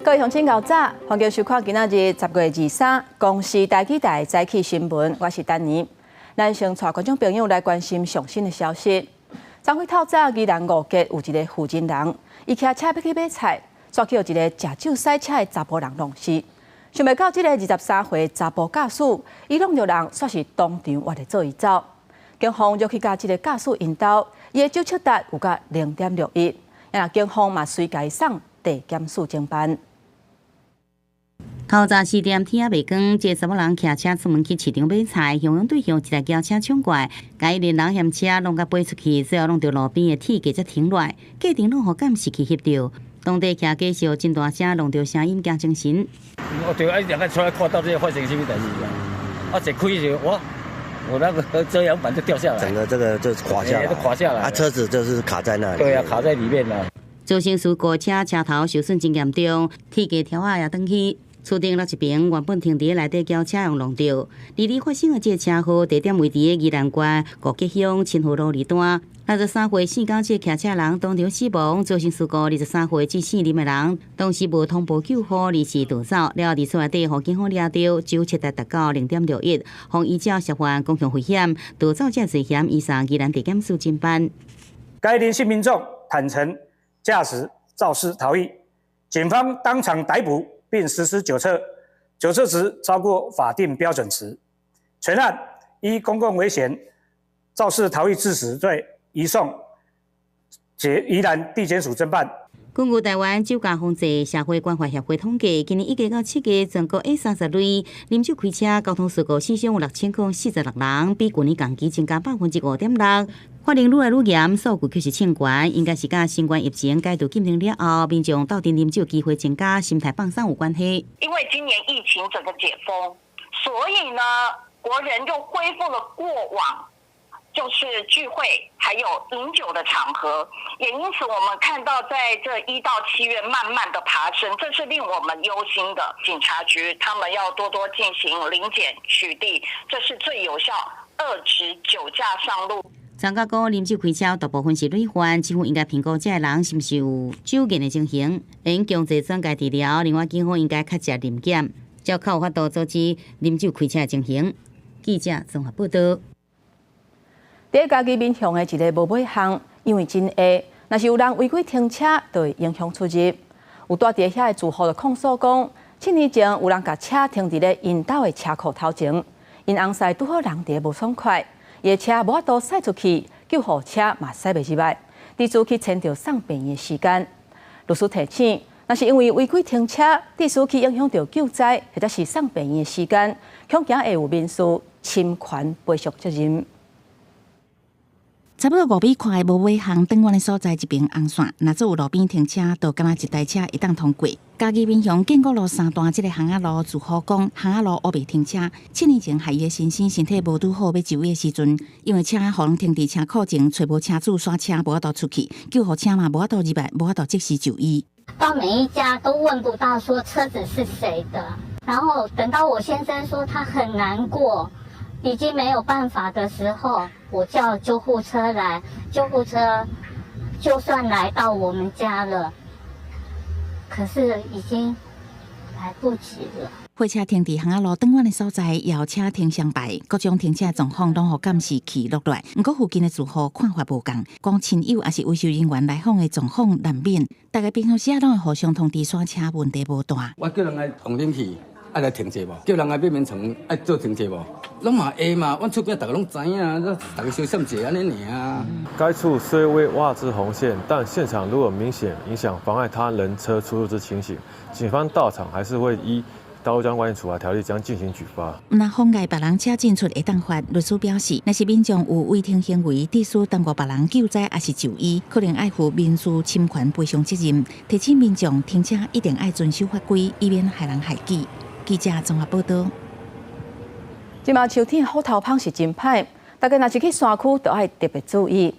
各位鄉親𠢕早，歡迎收看今仔日10月23公視台語台早起新聞，我是丹妮。咱先帶觀眾朋友來關心上新的消息。昨昏透早，宜蘭五結有一个婦人人，伊騎車欲去買菜，煞去予一个食酒駛車的查埔人弄死。想袂到這个23歲查埔駕駛，伊弄著人，煞是當場活咧做伊走。警方就去共這个駕駛𪜶兜，伊的酒測值有到0.61，啊，警方嘛隨共伊送地檢署偵辦。透早4點天猶未光，這個查某人騎車出門去市場買菜，向陽對向一台轎車衝過來，共伊連人嫌車弄共飛出去，最後弄著路邊的鐵架才停落來，過程攏予監視器翕著。當地騎機時真大聲，弄著聲音驚精神。哦對，啊兩個出來看到這個發生啥物代誌啊？啊一開就哇，我那個遮陽板就掉下來，整個這個就垮下來，都垮下來，啊車子就是卡在那裡。對啊，卡在裡面啦。造成事故車車頭受損真嚴重，鐵架條仔也斷去。厝頂落一爿原本停佇內底轎車用弄著。二二發生的這個車禍地點位佇宜蘭縣五結鄉清河路二段。63歲姓高這個騎車人當場死亡，造成事故23歲這姓林的人當時無通報救護，而是逃走。了後佇厝內底予警方掠著，酒測值達到0.61，予依照涉犯公共危險逃走這罪嫌移送宜蘭地檢署偵辦。該林姓民眾坦承駕駛肇事逃逸，警方當場逮捕並實施酒測，酒測值超過法定標準值，全案依公共危險肇事逃逸致死罪移送宜蘭地檢署偵辦。根據臺灣酒駕防治社會關懷協會統計，今年1月到7月，全國 A30類啉酒開車交通事故死傷有6046人，比舊年同期增加5.6%。法令愈來愈嚴，數據卻是衝懸，應該是佮新冠疫情解除禁令了後，民眾鬥陣啉酒機會增加，心態放鬆有關係。因為今年疫情整個解封，所以呢，國人又恢復了過往就是聚會還有飲酒的場合，也因此我們看到在這1到7月慢慢的爬升，這是令我們憂心的。警察局他們要多多進行臨檢取締，這是最有效遏止酒駕上路。專家講，啉酒開車大部分是累犯，政府應該評估這个人是毋是有酒癮的情形，應強制轉介治療。另外，警方應該較濟臨檢，才較有法度阻止啉酒開車的情形。記者綜合報道。佇嘉義民雄的一个無尾巷，因為真狹，若是有人違規停車，就會影響出入。有住佇遐的住戶就控訴講，7年前有人共車停佇咧𪜶兜的車庫頭前，𪜶翁婿拄好人佇咧無爽快，伊的車無法度駛出去，救護車嘛駛袂入來，致使去遷著送病院的時間。律師提醒，若是因為違規停車，致使去影響著救災或者是送病院的時間，恐驚會有民事侵權賠償責任。差不多5米寬的無尾巷轉彎的所在，一爿紅線，若做有路邊停車，就敢若一台車會當通過。嘉義民雄建國路三段這个巷仔路，住戶講巷仔路烏白停車。7年前，害伊的先生身體無拄好，欲就醫的時陣，因為車予人停佇車庫前，揣無車主，煞車無法度出去，救護車嘛無法度入來，無法度即時就醫。到每一家都問不到說車子是誰的，然後等到我先生說他很難過，已經沒有辦法的時候，我叫救護車來，救護車就算來到我們家了，可是已經來不及了。貨車停佇巷仔路轉彎的所在，搖車停雙排，各種停車狀況攏予監視器錄落來。毋過附近的住戶看法無仝，講親友抑是維修人員來訪的狀況難免，大家平常時仔攏會互相通知，煞車問題無大。我叫人來放冷氣，愛來停車無？叫人來買眠床愛做停車無？攏嘛會嘛，阮厝邊逐个攏知影，逐个相閃者按呢爾啊。該處雖未劃置紅線，但現場如果明顯影響妨礙他人車出入之情形，警方到場還是會依《道路交通管理處罰條例》將進行舉發。毋但妨礙別人車進出會當罰，律師表示，若是民眾有違停行為，致使耽誤別人救災抑是就醫，可能愛負民事侵權賠償責任。提醒民眾停車一定愛遵守法規，以免害人害己。記者綜合報道。這馬秋天虎頭蜂是真歹，大家若是去山區，就愛特別注意。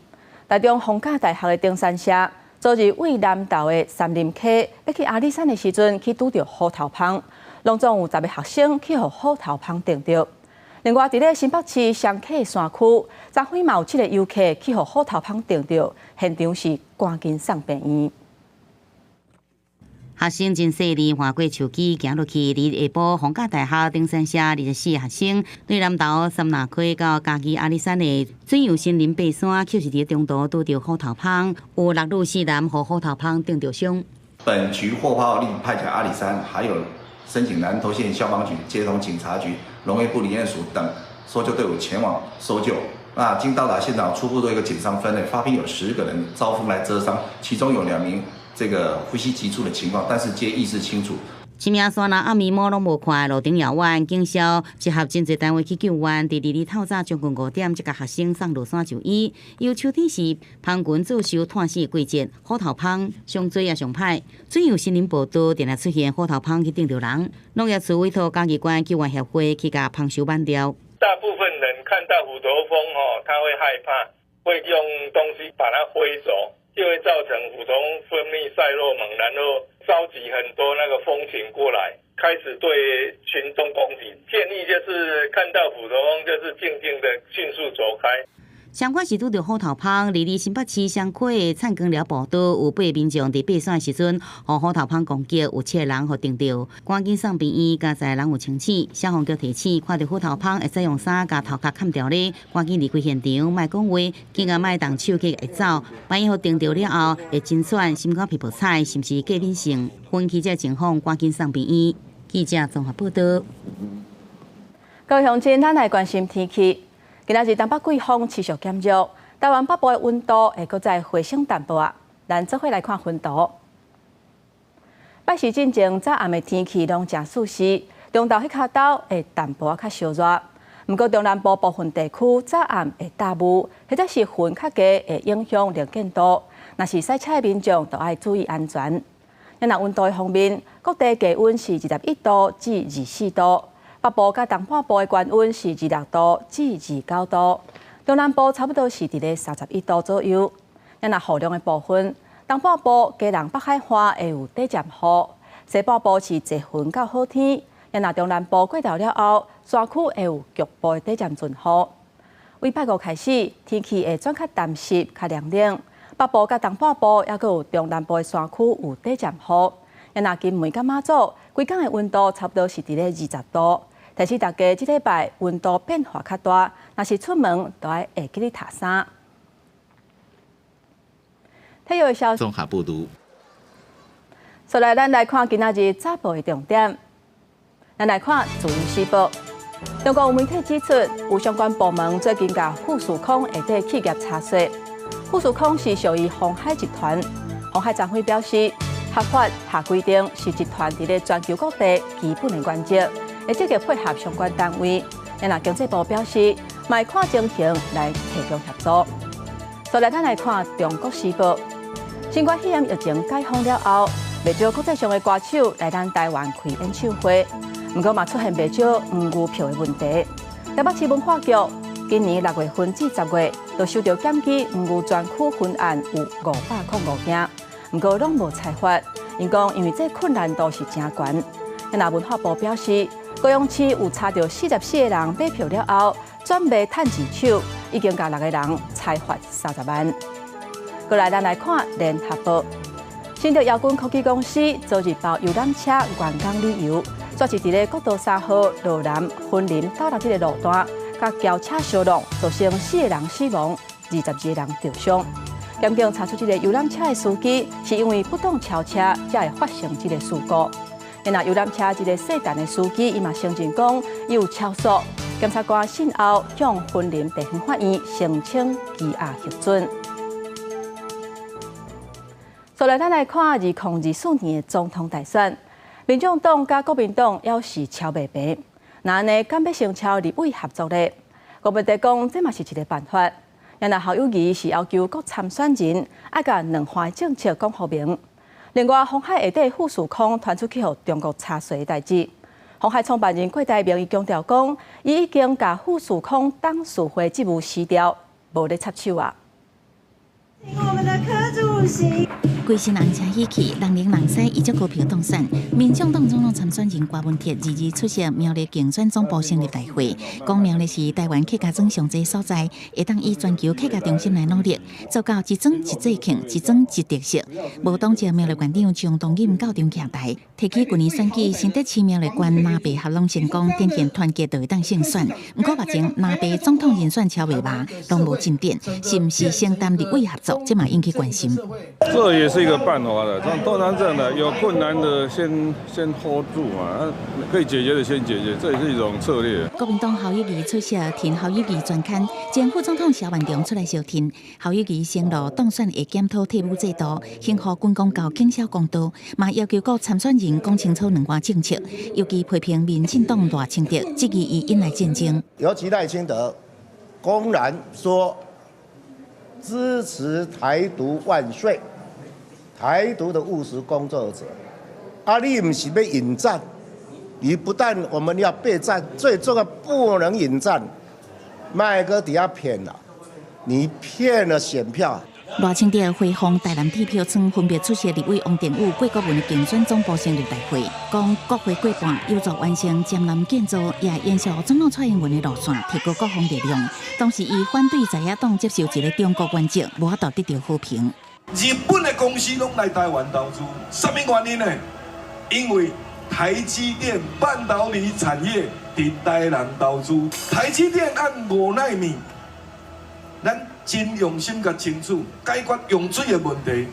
台中逢甲大學的登山社，昨日位南投的杉林溪，欲去阿里山的時陣，去拄著虎頭蜂，攏總有10个學生去予虎頭蜂叮著。另外，佇咧新北市雙溪山區，昨昏嘛有七个遊客去予虎頭蜂叮著，現場是趕緊送病院。學生真細膩，橫過樹枝行落去，佇下晡逢甲大學登山社24學生對南投杉林溪到嘉義阿里山的水漾森林爬山，卻是佇中途拄著虎頭蜂，有六女四男予虎頭蜂叮著傷。本局獲報立派遣阿里山，還有申請南投縣消防局、協同警察局、農業部林業署等搜救隊伍前往搜救。那經到達現場，初步做一個檢傷分類，發現有10個人遭蜂來蟄傷，其中有兩名這個呼吸急促的情況，但是皆意識清楚。青名山人暗暝暝攏無看，路燈遙遠，警消集合真濟單位去救援。佇二日透早將近5點，才共學生送落山就醫。由秋天時，蜂群遭受拖死的季節，虎頭蜂上濟也上歹。水漾森林報道，定定出現虎頭蜂去叮著人。農業處委託嘉義縣救援協會去共蜂收挽掉。大部分人看到虎頭蜂哦，他會害怕，會用東西把它揮走，就會造成虎頭蜂分泌賽洛蒙，然後召集很多那個蜂群過來，開始對群眾攻擊。建議就是看到虎頭蜂，就是靜靜的迅速走開。相關是拄著虎頭蜂，佇新北市雙溪的燦光寮步道，有八民眾佇爬山的時陣，予虎頭蜂攻擊，有七個人予叮著，趕緊送病院，佳哉人有清醒。消防局提醒，看著虎頭蜂會使用衫共頭殼崁牢咧，趕緊離開現場，莫講話，更加莫動手去會走。萬一予叮著了後，會真喘、心肝脾無彩，甚至過敏性。分析這情況，趕緊送病院。記者綜合報道。各位鄉親，咱來關心天氣。今仔日東北季風持續減弱，台灣北部的溫度會閣再回升淡薄仔。咱做伙來看雲圖。拜四進前早暗的天氣攏誠舒適，中晝彼跤晝會淡薄仔較燒熱。毋過中南部部分地區早暗會大霧，或者是雲較低會影響能見度。若是駛車的民眾，就愛注意安全。若溫度的方面，各地低溫是21度至24度。北部佮東半部的高溫是26度至29度，中南部差不多是佇咧31度左右。若雨量的部分，東半部基隆北海岸會有短暫雨，西半部是濟雲到好天。若中南部過頭了後，山區會有局部的短暫陣雨。為拜五開始，天氣會轉較澹濕、較涼冷。北部佮東半部，猶閣有中南部的山區有短暫雨。若金門佮馬祖，規工的溫度差不多是佇咧20度。提醒大家，這禮拜溫度變化較大，若是出門都愛會記得疊衫。體育消息。綜合報導。接來，咱來看今仔日早報的重點。咱來看《自由時報》。中國有媒體指出，有相關部門最近共富士康下底企業查稅。富士康是屬於鴻海集團。鴻海昨昏表示，合法合規定是集團佇咧全球各地基本的原則，會積極配合相關單位。若經濟部表示，會看情形來提供協助。再來，咱來看《中國時報》，新冠肺炎疫情解封了後，袂少國際上的歌手來咱台灣開演唱會，毋過嘛出現袂少黃牛票的問題。台北市文化局今年6月份至10月，就收到檢舉黃牛專區分案有505件，毋過攏無裁罰。𪜶講因為這困難度是誠懸。若文化部表示，高雄市有查著44個人買票了後轉賣趁二手，已經共六個人裁罰30萬。過來，咱來看聯合報，新竹耀軍科技公司昨日包遊覽車員工旅遊，煞是佇咧國道3號羅南雲林斗六這个路段，共轎車相撞，造成四個人死亡，22個人著傷。檢警查出這个遊覽車的司機是因為不懂超車，才會發生這个事故。若遊覽車這个細陳的司機，伊嘛承認講伊有超速。檢察官訊後向雲林地方法院申請羈押核准。再來，咱來看2024年的總統大選，民進黨佮國民黨猶是超袂平，那按呢敢欲先超立委合作咧？郭文德講，這嘛是一个辦法。若侯友宜是要求各參選人愛共兩岸政策講予明。另外，鴻海下底富士康傳出去予中國查稅的代誌。鴻海創辦人郭台銘伊強調講，伊已經共富士康董事會職務辭掉，無咧插手啊。請我們的柯主委。主席。規身紅車喜氣，人龍人西，以足高票當選。民眾黨總統參選人柯文哲二日出席苗栗競選總部成立大會，講苗栗是台灣客家莊上濟所在，會當以全球客家中心來努力，做到一莊一節慶，一莊一特色。無黨籍苗栗縣長張東錦到場徛台，提起舊年選舉新竹市苗栗縣藍白合攏成功，展現團結就會當勝選。毋過目前藍白總統人選超袂麻，攏無進展，是毋是承擔立委合作，這嘛引起關心。這也是一個辦法的，通常這樣的，有困難的先 hold 住嘛，可以解決的先解決，這也是一種策略。國民黨侯友宜出席挺侯友宜專刊，前副總統蕭萬長出來相挺，侯友宜承諾當選會檢討退伍制度，興予軍公教減少公道，嘛要求各參選人講清楚兩岸政策，尤其批評民進黨賴清德質疑伊引來戰爭。尤其賴清德公然說支持台獨萬歲。台獨的務實工作者，啊，你毋是欲引戰，你不但我們要備戰，最重要不能引戰，莫閣佇遐騙啦，你騙了選票。賴清德回訪台南鐵票倉，分別出席立委王定宇、郭國文的競選總部成立大會，講國會過半有助完成占南建造，也延續總統蔡英文的路線，提高國防力量。同時，伊反對在野黨接受一个中國原則，無法度得著和平。日本的公司攏來台灣投資，啥物原因呢？因為台積電半導體產業佇台南投資，台積電按5納米，咱真用心共爭取，解決用水的問題，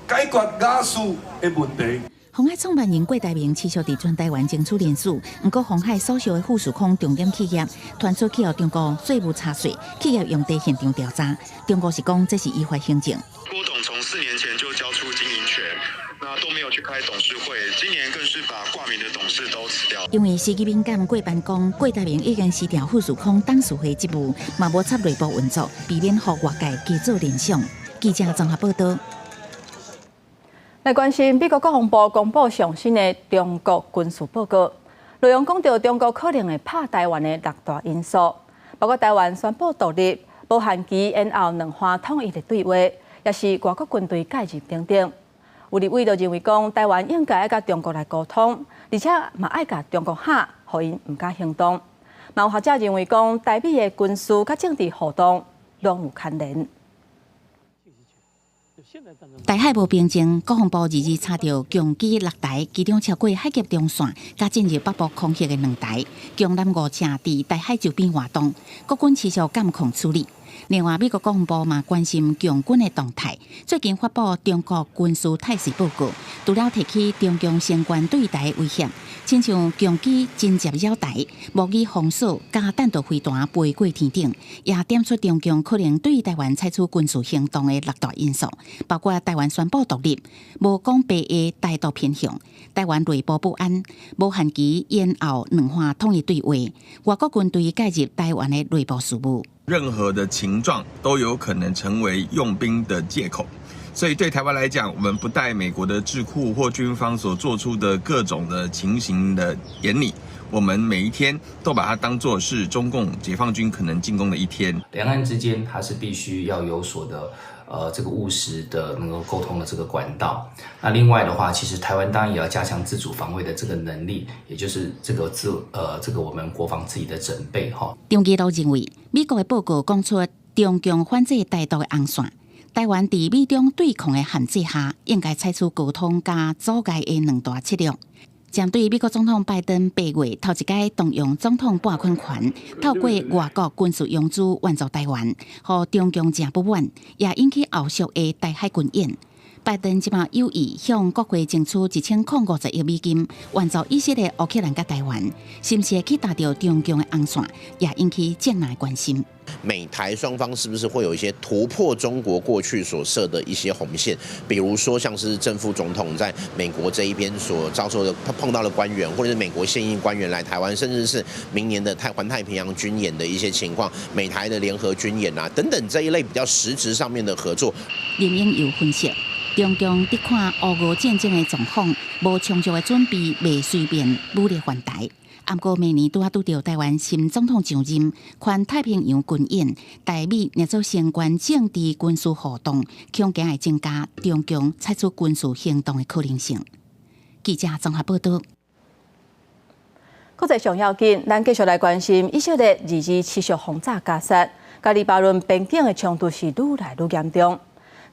解決瓦斯的問題。鴻海創辦人郭台銘持續佇全台灣爭取連署，毋過鴻海所屬的富士康重點企業傳出去予中國稅務查稅，企業用地現場調查，中國是講這是依法行政。郭董從4年前就交出經營權，那都沒有去開董事會，今年更是把掛名的董事都辭掉。因為時機敏感，過班講郭台銘已經辭掉富士康董事會職務，嘛無插內部運作，避免予外界加做聯想。記者綜合報道。來關心美國國防部公布上新的中國軍事報告，內容講到中國可能會拍台灣的六大因素，包括台灣宣布獨立、無限期延後兩岸統一的對話，抑是外國軍隊介入等等。有立委就認為講，台灣應該愛佮中國來溝通，而且嘛愛共中國嚇，予𪜶毋敢行動。嘛有學者認為講，台美的軍事佮政治互動攏有牽連。台海無平靜，國防部二日查著共機六台，其中超過海峽中線，佮進入北部空域的兩台，共艦五架佇台海周邊活動，國軍持續監控處理。另外，美國國防部嘛關心共軍的動態，最近發布中國軍事態勢報告，除了提起中共相關對台的威脅，親像共機偵察繞台、模擬封鎖、佮彈道飛彈飛過天頂，也點出中共可能對台灣採取軍事行動的六大因素，包括台灣宣布獨立、無講白話台獨偏向、台灣內部不安、無限期延後兩岸統一對話、外國軍隊介入台灣的內部事務。任何的情狀都有可能成為用兵的借口，所以對台灣來講，我們不待美國的智庫或軍方所做出的各種的情形的研擬，我們每一天都把它當作是中共解放軍可能進攻的一天。兩岸之間還是必須要有所的，這個務實的能夠溝通的這個管道。那另外的話，其實台灣當然也要加強自主防衛的這個能力，也就是這個自呃這個我們國防自己的準備哈。張基路認為，美國的報告講出中共反制台獨的紅線，台灣佇美中對抗的限制下，應該採取溝通佮阻礙的兩大策略。針對美國總統拜登8月頭一擺動用總統撥款權，透過外國軍事融資援助台灣，予中共誠不滿，也引起後續的台海軍演。拜登這擺有意向國會爭取1050億美金援助以色列、烏克蘭佮台灣，是毋是會去踏著中共的紅線，也引起眾人關心。美台雙方是不是會有一些突破中國過去所設的一些紅線？比如說，像是正副總統在美國這一邊所遭受的碰到的官員，或者是美國現役官員來台灣，甚至是明年的環太平洋軍演的一些情況，美台的聯合軍演啊等等這一類比較實質上面的合作。林英又分析，中共佇看烏俄戰爭的狀況，無充足的準備，袂隨便武力犯台。毋過明年拄仔拄著臺灣新總統上任，環太平洋軍演，台美捏做相關政治軍事活動，恐驚會增加中共採取軍事行動的可能性。記者綜合報道。國際上要緊，咱繼續來關心以色列二日持續轟炸加薩，佮黎巴嫩邊境的衝突是愈來愈嚴重。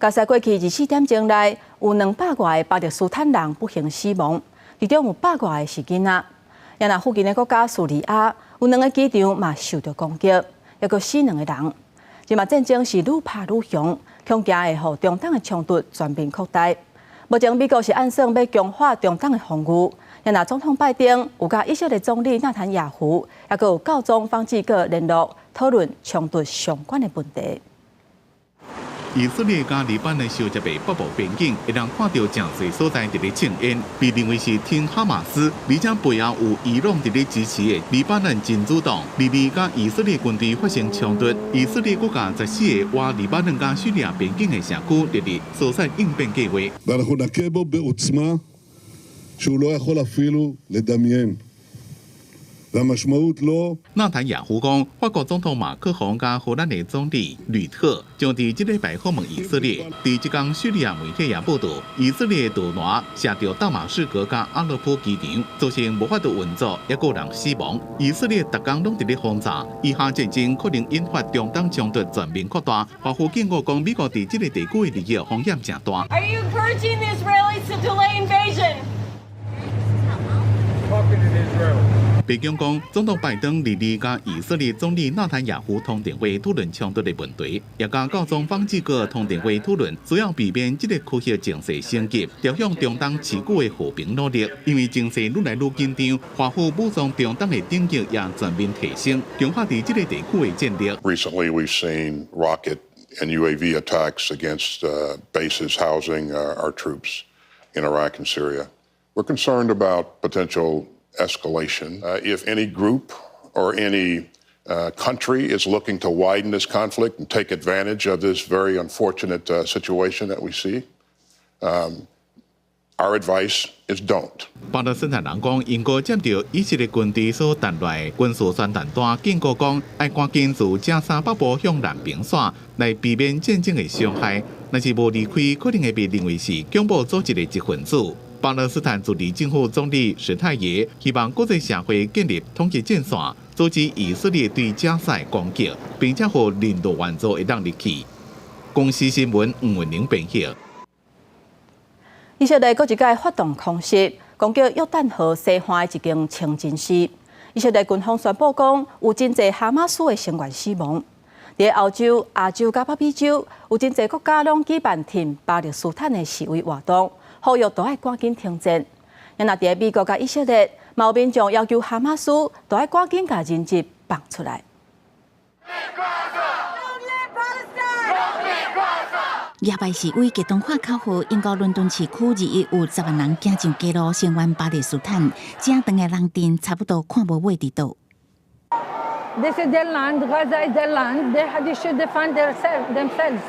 加薩過去24點鐘內有200外個巴勒斯坦人不幸死亡，其中有100外個是囡仔。也若附近的國家敘利亞有兩个機場嘛受著攻擊，抑閣死兩個人。這馬戰爭是愈拍愈兇，恐驚會予中東的衝突全面擴大。目前美國是按算欲強化中東的防禦，也若總統拜登有佮以色列總理納坦雅胡，抑閣有教宗方濟各聯絡討論衝突相關的問題。以色列佮黎巴嫩相接的北部邊境，會當看著誠濟所在佇咧種煙，被認為是挺哈馬斯，而且背後有伊朗佇咧支持的黎巴嫩真主黨，二二佮以色列軍隊發生衝突，以色列閣共14個倚黎巴嫩佮敘利亞邊境的城區列入疏散應變計劃。 ואנחנו נכה בו בעוצמה שהוא לא יכול אפילו לדמיין. והמשמעות לא 納坦雅胡講，法國總統馬克宏佮荷蘭的總理呂特將佇這禮拜訪問以色列。佇這工敘利亞媒體也報道，以色列導彈射著大馬士革佮阿勒頗機場，造成無法度運作，抑閣有人死亡。以色列逐工攏佇咧轟炸，以哈戰爭可能引發中東衝突全面擴大。華府警告講，美國佇這個地區的利益風險誠大。 Are you encouraging the Israelis to delay invasion? 白宮講，總統拜登二二佮以色列總理納坦雅胡通電話討論衝突的問題，也佮教宗方濟各通電話討論，需要避免這個區域情勢升級，朝向中東持久的和平努力。因為情勢愈來愈緊張，華府武裝中東的等級也全面提升，強化佇這個地區的戰力。 Recently, we've seen rocket and UAV attacks against bases housing our troops in Iraq and Syria. We're concerned about potential escalation. If any group or any country is looking to widen this conflict and take advantage of this very unfortunate situation that we see, our advice is don't. 巴勒斯坦人講，𪜶閣接著以色列軍隊所彈來的軍事傳單單，警告講愛趕緊自加沙北部向南平徙，來避免戰爭的傷害。若是無離開，可能會被認為是恐怖組織的一份子。巴勒斯坦自治政府總理史泰耶希望國際社會建立統一戰線，阻止以色列對加沙的攻擊，並且予人道援助會當入去。公視新聞吳文玲編譯。以色列閣一擺發動空襲，攻擊約旦河西岸的一間清真寺。以色列軍方宣布講，有真濟哈馬斯的成員死亡。佇歐洲、亞洲佮北美洲，有真濟國家攏舉辦挺巴勒斯坦的示威活動，呼籲都愛趕緊停戰。若佇美國佮以色列，嘛有民眾要求哈馬斯都愛趕緊共人質放出來。 Long live Palestine! Long live Gaza! 舉牌示威激動喊口號，英國倫敦市區21有10萬人行上街路聲援巴勒斯坦，正長的人陣差不多看無尾佇倒。 This is their land. Gaza is their land. They should defend themselves.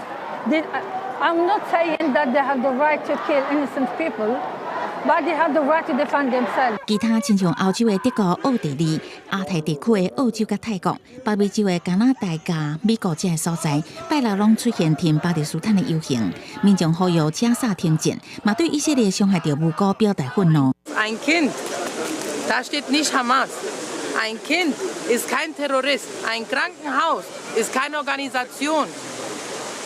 I'm not saying that they have the right to kill innocent people, but they have the right to defend themselves. 其他親像歐洲的德國、奧地利、亞太地區的澳洲佮泰國、北美洲的加拿大佮美國這个所在，拜六攏出現挺巴勒斯坦的遊行，民眾呼籲加沙停戰，嘛對以色列傷害著無辜表達憤怒。 Ein Kind, da steht nicht Hamas. Ein Kind ist kein Terrorist. Ein Krankenhaus ist keine Organisation.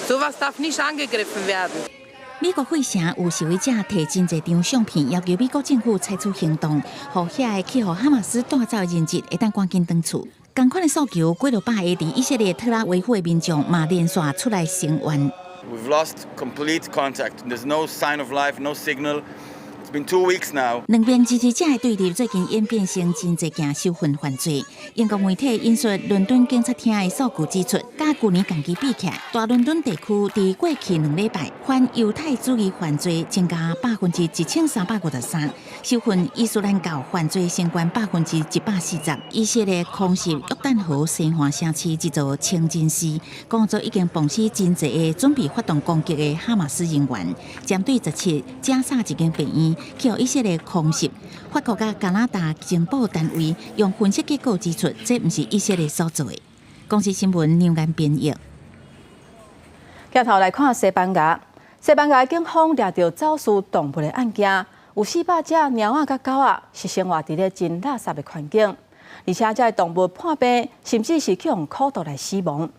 Sowas darf nicht angegriffen werden. 美國費城有示威者提真濟張相片，要求美國政府採取行動，予遐個去予哈馬斯帶走的人質會當趕緊轉厝。仝款的訴求，幾落百個佇以色列特拉維夫的民眾嘛連續出來聲援。 We've lost complete contact. There's no sign of life, no signal. It's been 2 weeks now. 兩邊支持者的對立最近演變成真濟件仇恨犯罪。英國媒體引述倫敦警察廳的數據指出，佮舊年仝期比起來，大倫敦地區佇過去兩禮拜反猶太主義犯罪增加1353%，仇恨伊斯蘭教犯罪升懸140%。以色列空襲約旦河西岸城市一座清真寺，講做已經放死真濟个準備發動攻擊的哈馬斯人員。針對17加沙一間病院。去予以色列空襲。法國佮加拿大情報單位用分析結果指出，這毋是以色列所做的。公視新聞梁岩編譯。鏡頭來看西班牙，西班牙警方掠著走私動物的案件，有400隻貓仔佮狗仔是生活佇咧真垃圾的環境，而且這个動物破病，甚至是去予苦毒來死亡。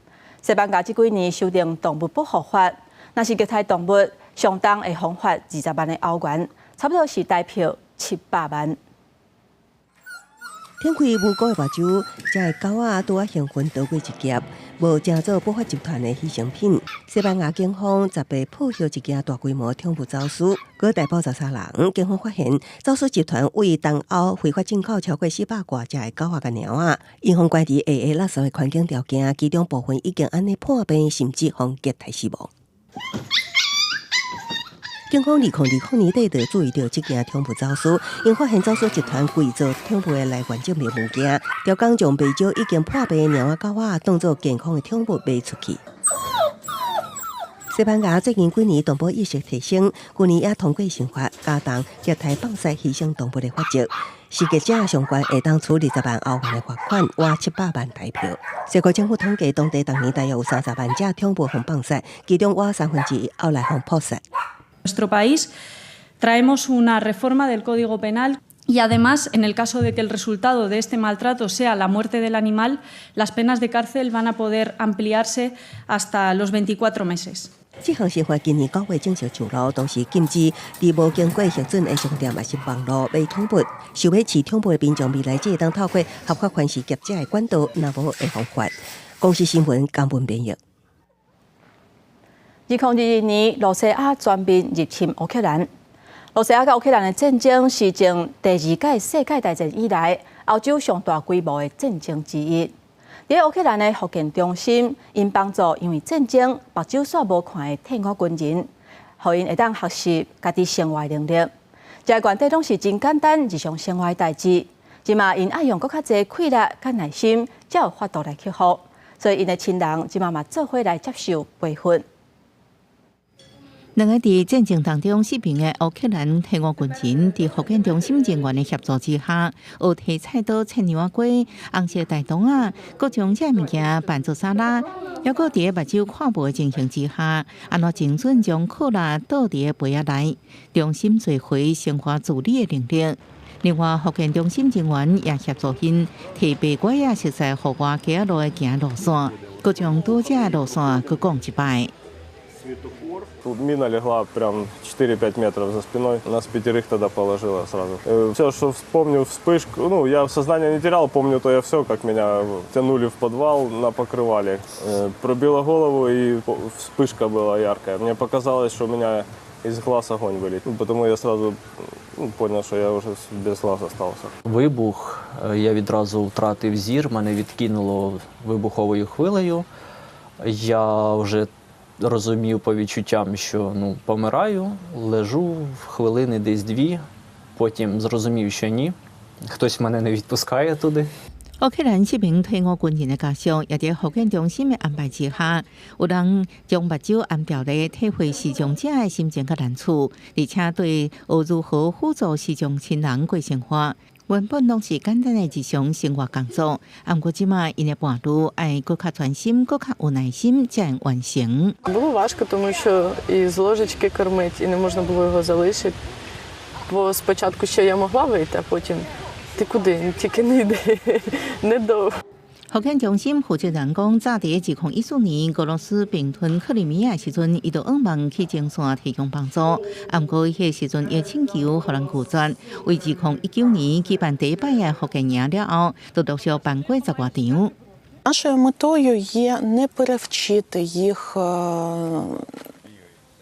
西班牙這幾年修訂動物保護法，若是虐待動物，上重會予罰20萬的歐元，差不多是台票700萬。展開無辜的目睭，這个狗仔拄仔興奮逃過一劫，無成做不法集團的犧牲品。西班牙警方10日破獲一件大規模寵物走私，閣逮捕13人。警方發現，走私集團對東歐非法進口超過400外隻的狗仔佮貓仔，𪜶予關佇下下垃圾的環境條件，其中部分已經按呢破病，甚至予虐待死亡。警方2020年底就注意著這件寵物走私，𪜶發現走私集團偽造寵物的來源證明文件，刁工將袂少已經破病的貓仔狗仔當做健康的寵物賣出去。西班牙最近幾年動保意識提升，去年也通過刑法加重虐待放殺犧牲動物的罰則，失格者上懸會當處20萬歐元的罰款，倚700萬台票。西國政府統計，當地逐年大約有30萬隻寵物予放殺，其中倚1/3後來予撲殺。 Nuestro país traemos una reforma del Código Penal y además, en el caso de que el resultado de este maltrato sea la muerte del animal, las penas de cárcel van a poder ampliarse hasta los 24 meses. 這項新法今年9月正式上路，同時禁止佇無經過核准的商店抑是網路賣寵物。想欲飼寵物的民眾未來只會當透過合法番薯業者的管道，若無會予罰。公視新聞江文編譯。2022年，羅西亞全面入侵烏克蘭。羅西亞佮烏克蘭的戰爭是自第二屆世界大戰以來歐洲上大規模的戰爭之一。佇烏克蘭的復健中心，𪜶幫助因為戰爭目睭煞無看的退伍軍人，予𪜶會當學習家己生活的能力。這原底攏是真簡單日常生活的代誌，這馬𪜶愛用閣較濟氣力佮耐心，才有法度來克服。所以𪜶的親人這馬嘛做伙來接受培訓。兩个佇戰爭當中失明的烏克蘭退伍軍人，佇復健中心人員的協助之下，學提菜刀切牛仔瓜、紅色大腸仔，閣將這物件拌做沙拉，猶閣佇目睭看無的情形之下，按怎精準將可樂倒佇杯仔內，重新做回生活自理的能力。另外，復健中心人員也協助𪜶提白拐仔熟悉戶外街仔路的行路線，閣將拄才的路線閣講一擺。 Тут мина легла прям 4-5 метров за спиной. Нас пятерых тогда положило сразу. Все, что вспомню, вспышку, ну, я сознание не терял, помню то я все, как меня тянули в подвал на покрывале. Пробило голову, и вспышка была яркая. Мне показалось, что у меня из глаз огонь вылетел. Ну, потому я сразу, ну, понял, что я уже без глаз остался. Вибух, я відразу втратив зір, мене відкинуло вибуховою хвилею. Я вже розумів по відчуттям, що, ну, помираю, лежу хвилини десь дві, потім зрозумів, що ні, хтось мене не відпускає туди. 烏克蘭失明退伍軍人的家屬，也佇復健中心的安排之下，有人將目睭按掉咧，體會視障者的心情佮難處，而且對學如何輔助視障親人過生活，原本攏是簡單的日常生活工作，毋過這馬𪜶的伴侶愛閣較專心、閣較有耐心，才會完成。 Було важко, тому що і з ложечки кормить, і не можна було його залишити. Бо спочатку ще я могла вийти, а потім ти куди? Тільки не йди, недовго. 復健中心負責人講，早佇2014年俄羅斯併吞克里米亞的時陣，伊就向望去前線提供幫助。毋過彼个時陣，伊請求予人拒絕。為2019年舉辦第一擺的復健營了後，就陸續辦過10外場。 Нашою метою є не перевчити їх,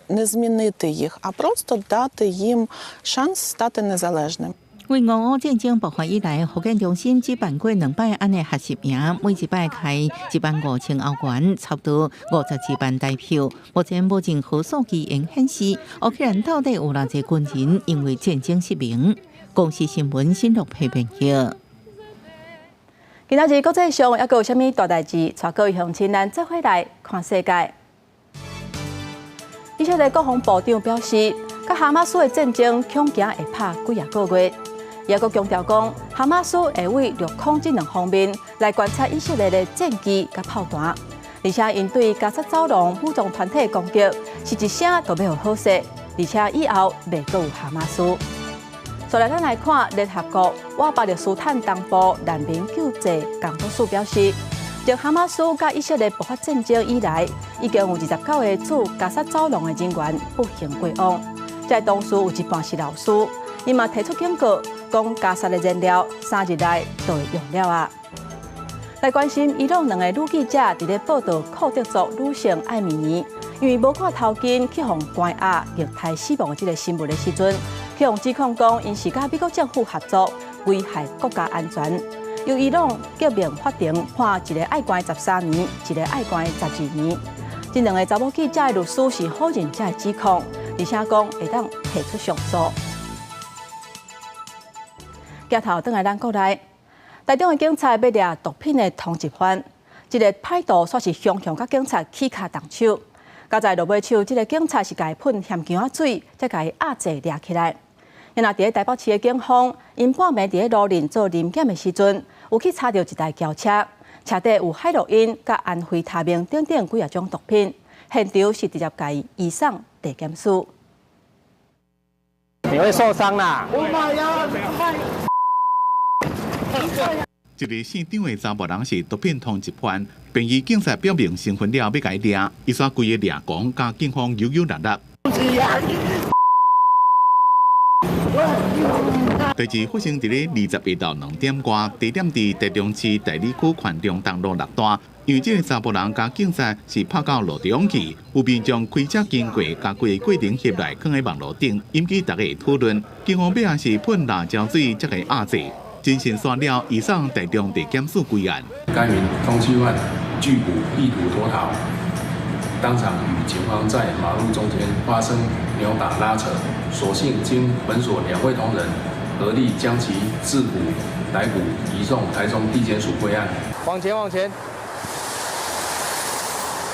не змінити їх, а просто дати їм шанс стати незалежним. 為俄烏戰爭爆發以來，復健中心只辦過兩擺按呢學習營，每一擺開15,000歐元，差不多52萬台票。目前無任何數據會顯示烏克蘭到底有偌濟軍人因為戰爭失明。公視新聞新錄批評譯。今仔日國際上猶閣有啥物大代誌？帶各位鄉親咱做伙來看世界。以色列國防部長表示，佮哈馬斯的戰爭恐驚會拍幾仔個月。伊閣強調講，哈馬斯會對陸空這兩方面來觀察以色列的戰機佮炮彈，而且𪜶對加薩走廊武裝團體攻擊是一聲就欲予好勢，而且以後袂閣有哈馬斯。再來，咱來看聯合國倚巴勒斯坦東部難民救濟工作室表示，自哈馬斯佮以色列爆發戰爭以來，已經有29個駐加薩走廊的人員不幸過往。這當中有一半是老師，伊嘛提出警告，講加薩的燃料3日內就會用了啊。來關心伊朗兩个女記者佇咧報導庫德族女性艾米尼，因為無掛頭巾去予關押虐待死亡的這个新聞的時陣，去予指控講𪜶是佮美國政府合作，危害國家安全。由伊朗革命法庭判一个愛關13年，一个愛關12年。這兩个查某記者的律師是否認這个指控，而且講會當提出上訴。鏡頭轉來咱國內，台中的警察欲掠毒品的通緝犯，這个歹徒煞是雄雄佮警察起跤動手，佳哉落尾手，這个警察是共伊噴薟薑仔水，才共伊壓制掠起來。若佇咧台北市的警方，𪜶半暝佇咧路面做臨檢的時陣，有去查著一台轎車，車底有海洛因、佮安非他命等等幾仔種毒品，現場是直接共伊移送地檢署。你會受傷啦！這个姓張的查某人是毒品通緝犯，便衣警察表明身份了，欲共伊掠，伊煞規个掠狂，佮警方扭扭捏捏。代誌發生佇咧21號2點外，地點佇台中市大里區環中東路6段。因為這个查埔人佮警察是拍到路中去，有民眾開車經過，共規个過程翕來囥佇網路頂，引起大家的討論。警方尾仔是噴辣椒水才共伊壓制，偵訊煞了，移送台中地檢署歸案。該名通緝犯拒捕，意圖脫逃，當場與警方在馬路中間發生扭打拉扯，所幸經本所兩位同仁合力將其制服、逮捕，移送台中地檢署歸案。往前，往前。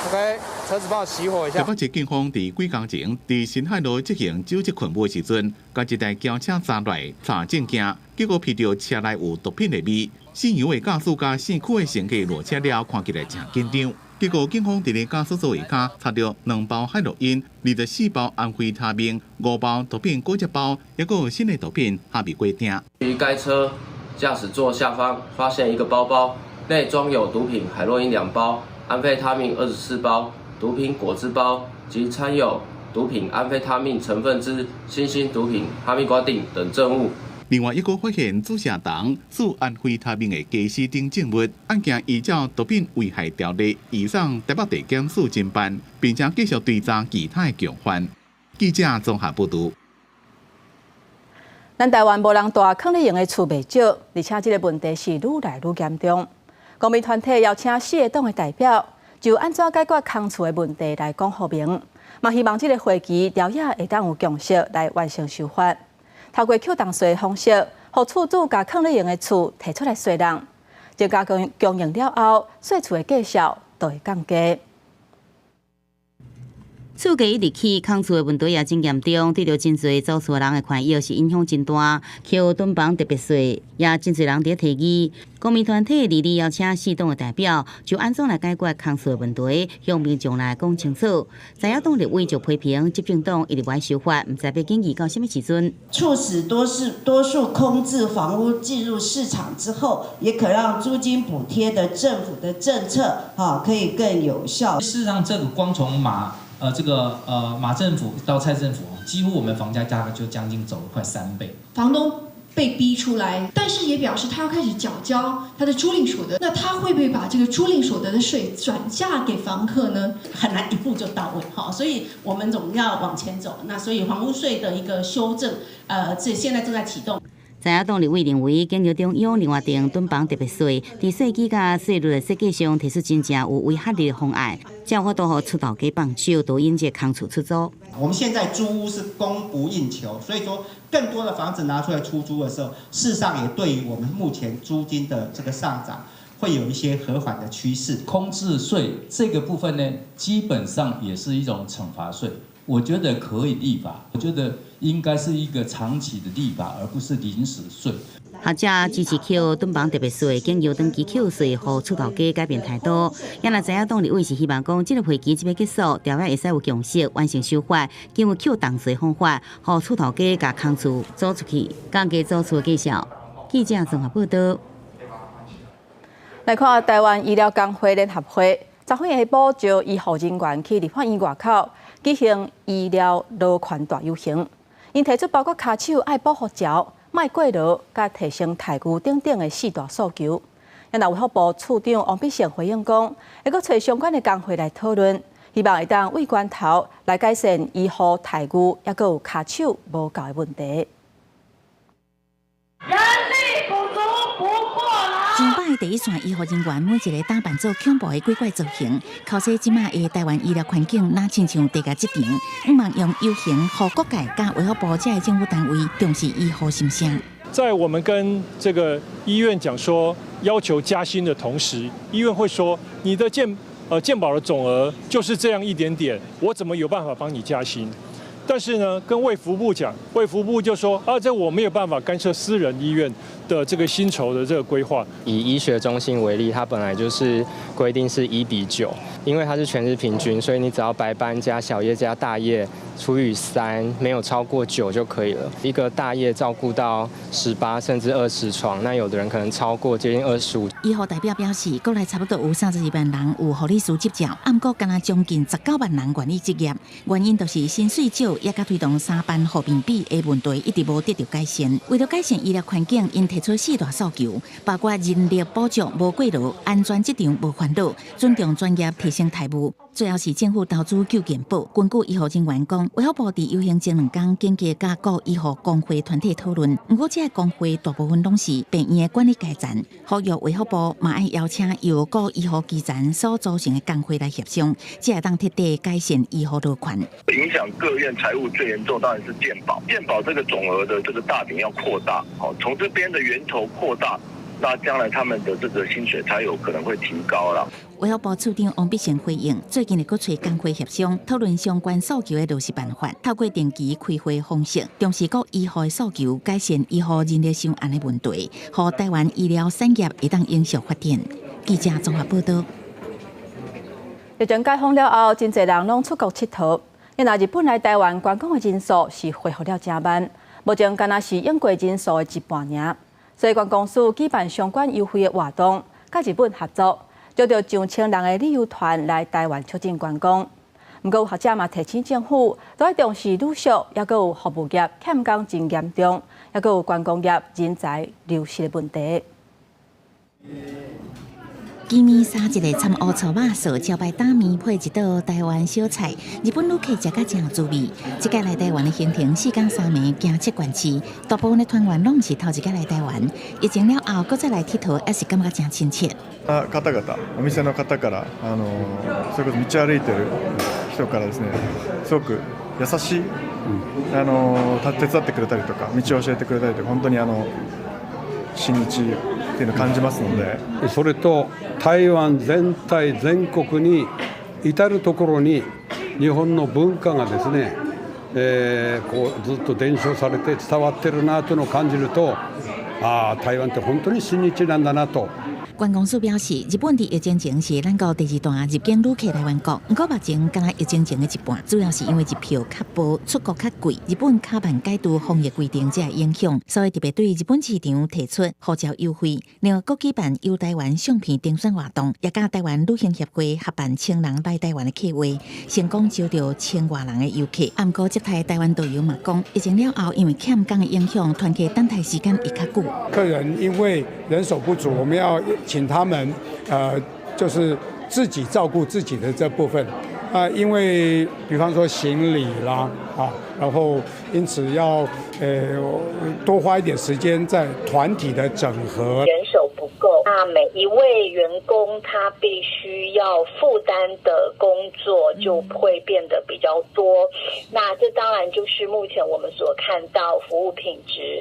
OK，車子幫我熄火一下。台北市警方佇幾工前，佇新海路執行酒測勤務的時陣，共一台轎車查來查證件，結果聞著車內有毒品的味。姓楊的駕駛佮姓許的乘客落車了，看起來誠緊張。結果警方佇咧駕駛座位跤查著兩包海洛因、24包安非他命、5包毒品果汁包，抑閣有新的毒品還未過定。於該車駕駛座下方發現一個包包，內裝有毒品海洛因2包、安非他命24包、毒品果汁包及摻有毒品安非他命成分之新興毒品哈密瓜酊等證物。另外，抑閣發現注射筒注安非他命的家私等證物，案件依照毒品危害條例移送台北地檢署偵辦，並且繼續追查其他的共犯。記者綜合報導。咱台灣無人蹛囥咧閒的厝袂少，而且這个問題是愈來愈嚴重。公民團體邀請四個黨的代表，就按怎解決空厝的問題來講說明，嘛希望這个會期朝野會當有共識來完成修法。透過扣重稅的方式，予厝主共囥咧閒的厝提出來稅人，增加供應了後，稅厝的價數就會降低。厝價一直起，空厝的問題也真嚴重，對著真濟租厝人的權益是影響真大。扣躉房特別稅，也真濟人佇提議。公民團體二二邀請四黨的代表，就按怎來解決空厝的問題，向民眾來講清楚。在野黨立委就批評執政黨一直無愛修法，毋知欲經營到啥物時陣。促使多數空置房屋進入市場之後，也可讓租金補貼的政府的政策，可以更有效。事實上，這個光從馬政府到蔡政府，幾乎我們房價價格就將近走了快3倍。房東被逼出來，但是也表示他要開始繳交他的租賃所得，那他會不會把這個租賃所得的稅轉嫁給房客呢？很難一步就到位，哈，所以我們總要往前走。那所以房屋稅的一個修正，這現在正在啟動。在野黨立委認為，建議中央另外定躉房特別稅，佇稅基佮稅率的設計上提出真正有威嚇力的方案，才有法度予出頭家放手，導引這空厝出租。我們現在租屋是供不應求，所以說更多的房子拿出來出租的時候，事實上也對於我們目前租金的這個上漲，會有一些和緩的趨勢。空置稅這個部分呢，基本上也是一種懲罰稅。我覺得可以立法，我覺得應該是一個長期的立法，而不是臨時稅。學者支持扣躉房特別稅，經由長期扣稅，予厝頭家改變態度。也若知影黨立委是希望講，這个會期這欲結束，條約會使有共識，完成修法，經由扣重稅方法，予厝頭家共空厝租出去，降低租厝的價數。記者綜合報道。來看臺灣醫療工會聯合會，昨昏下晡召醫護人員去立法院外口舉行醫療勞權大遊行，𪜶提出包括跤手愛補予樵、莫過勞、佮提升待遇等等的四大訴求。若衛福部次長王必勝回應講，會閣揣相關的工會來討論，希望會當為源頭來改善醫護待遇，抑閣有跤手無夠的問題。人力不足不過勞。上擺第一線醫護人員每一个打扮做恐怖的鬼怪造型，剾洗這馬的臺灣醫療環境，若親像地下戰場，向望用遊行，予各界佮衛福部這个政府單位重視醫護心聲。在我們跟這個醫院講說要求加薪的同時，醫院會說你的健保的總額就是這樣一點點，我怎麼有辦法幫你加薪？但是呢，跟衛福部講，衛福部就說啊，這我沒有辦法干涉私人醫院的這個薪酬的這個規劃。以醫學中心為例，它本來就是規定是1比9，因為它是全日平均，所以你只要白班加小夜加大夜除以3，沒有超過9就可以了。一個大夜照顧到18甚至20床，那有的人可能超過接近25。醫護代表表示，國內差不多有32萬人有護理師執照，毋過敢若將近19萬人願意執業，原因就是薪水少，也佮推動三班護病比的問題一直無得到改善。為了改善醫療環境，𪜶提出四大訴求，包括人力補足無過勞、安全職場無煩惱、尊重專業、提升待遇。最後是政府投資救健保。根據醫護人員講，衛福部佇遊行前兩工緊急佮各醫護工會團體討論，毋過這个工會大部分攏是病院的管理階層，呼籲衛福部嘛愛邀請由各醫護基層所組成的工會來協商，才會當徹底改善醫護勞權。影響各院財務最嚴重，當然是健保。健保這個總額的這個大餅要擴大，好，從這邊的源頭擴大，那將來他們的這個薪水才有可能會提高了。衛福部次長王必勝回應，最近會閣揣工會協商，討論相關訴求的落實辦法，透過定期開會方式，重視各醫護的訴求，改善醫護人力傷絚的問題，予臺灣醫療產業會當永續發展。記者綜合報道。疫情解封了後，真濟人攏出國𨑨迌。若日本來臺灣觀光的人數是恢復了誠慢，目前敢若是往過人數的一半爾。所以觀光署舉辦相關優惠的活動，佮日本合作，招著上千人的旅遊團來臺灣促進觀光。毋過有學者嘛提醒政府，都愛重視旅宿，抑閣有服務業欠工真嚴重，抑閣有觀光業人才流失的問題。雞麵三一个摻烏醋肉臊，招牌擔麵配一道臺灣小菜，日本旅客食甲誠有滋味。這擺來臺灣的行程四工三暝，行七縣市，大部分的團員攏毋是頭一擺來臺灣。疫情了後，閣再來𨑨迌，猶是感覺誠親切。方々、お店の方から、それこそ道歩いてる人からですね、すごく優しい、手伝ってくれたりとか、道を教えてくれたりとか、本当に親日っていうのを感じますので。それと台湾全体全国に至る所に日本の文化がですね、こうずっと伝承されて伝わってるなというのを感じると、ああ台湾って本当に親日なんだなと。觀光署表示，日本佇疫情前是咱國第二大入境旅客來源國，毋過目前敢若疫情前的一半，主要是因為日票較薄，出國較貴，日本較慢解除防疫規定，才會影響，所以特別對日本市場提出護照優惠。另外，閣舉辦遊臺灣相片徵選活動，也佮臺灣旅行協會合辦千人來臺灣的計劃，成功招著千外人的遊客。毋過接待臺灣導遊嘛講，疫情了後，因為欠工的影響，團客等待時間會較久。客人因為人手不足，我們要請他們，就是自己照顧自己的這部分，啊，因為比方說行李啦，啊，然後因此要多花一點時間在團體的整合。人手不夠，那每一位員工他必須要負擔的工作就會變得比較多，那這當然就是目前我們所看到服務品質，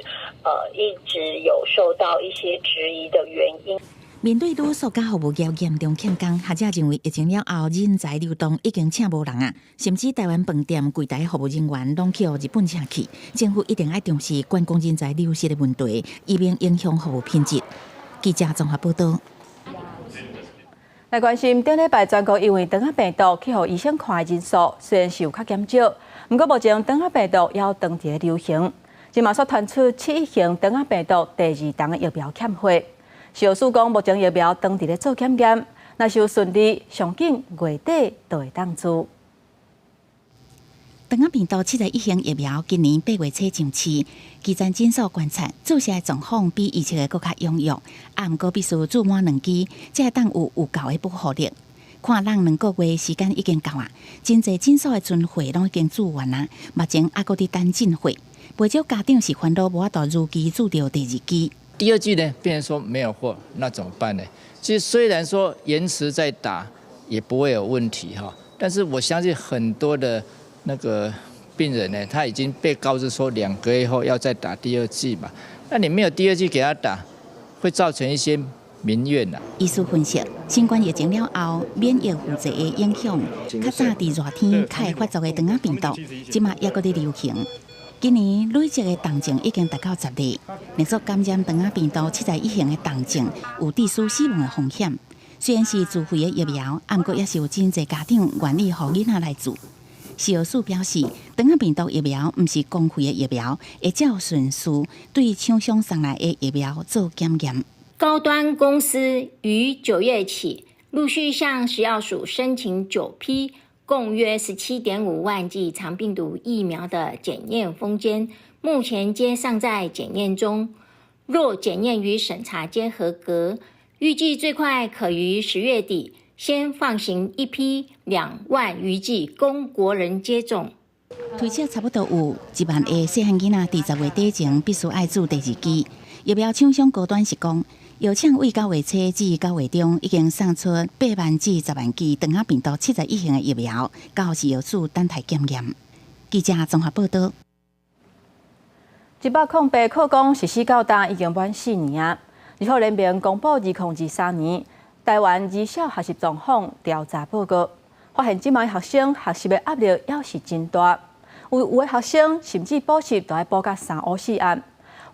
一直有受到一些質疑的原因。面對旅宿佮服務業嚴重欠工，學者認為疫情了後人才流動已經請無人啊，甚至台灣飯店櫃台服務人員攏去予日本請去。政府一定愛重視觀光人才流失的問題，以免影響服務品質。記者綜合報道。來關心，頂禮拜全國因為腸仔病毒去予醫生看的人數雖然是有較減少，毋過目前腸仔病毒猶當佇咧流行，這嘛煞傳出七一型腸仔病毒第二筒的疫苗欠貨。食藥署講，目前疫苗當佇咧做檢驗，若是有順利，上緊月底就會當注。腸仔病毒71型疫苗今年8月初上市，基層診所觀察注射的狀況比預測的閣較踴躍，啊，毋過必須注滿兩劑，才會當有夠的保護力。看人2個月時間已經到啊，真濟診所的存貨攏已經注完啊，目前猶閣佇等進貨，袂少家長是煩惱無法度如期注著第二劑。第二劑呢，變成說沒有貨，那怎麼辦呢？其實雖然說延遲再打也不會有問題哈，但是我相信很多的那個病人呢，他已經被告知說2個月後要再打第二劑嘛，那你沒有第二劑給他打，會造成一些民怨呐。醫師分析，新冠疫情了後，免疫輔劑的影響，較早佇熱天較會發作的腸仔病毒，這馬猶閣佇流行。今年累積的重症已經達到10例，連續感染腸仔病毒71型的重症有致死死亡的風險。雖然是自費的疫苗，毋過也是有真濟家長願意予囡仔來注。食藥署表示，腸仔病毒疫苗毋是公費的疫苗，會照順序對廠商送來的疫苗做檢驗。高端公司於9月起陸續向食藥署申請9批共約17.5萬劑腸病毒疫苗的檢驗封緘，目前皆尚在檢驗中。若檢驗與審查皆合格，預計最快可於10月底先放行一批2萬餘劑供國人接種。推測差不多有1萬個細漢囡仔佇10月底前必須愛注第二劑疫苗。廠商高端是講，藥廠為9月初至9月中已經送出8萬至10萬劑腸仔病毒71型的疫苗，交食藥署等待檢驗。記者綜合報道。108課綱實施到今已經滿4年啊！兒福聯盟公布2023年台灣兒少學習狀況調查報告，發現這馬學生學習的壓力猶是真大，有的學生甚至補習都愛補到三烏四暗，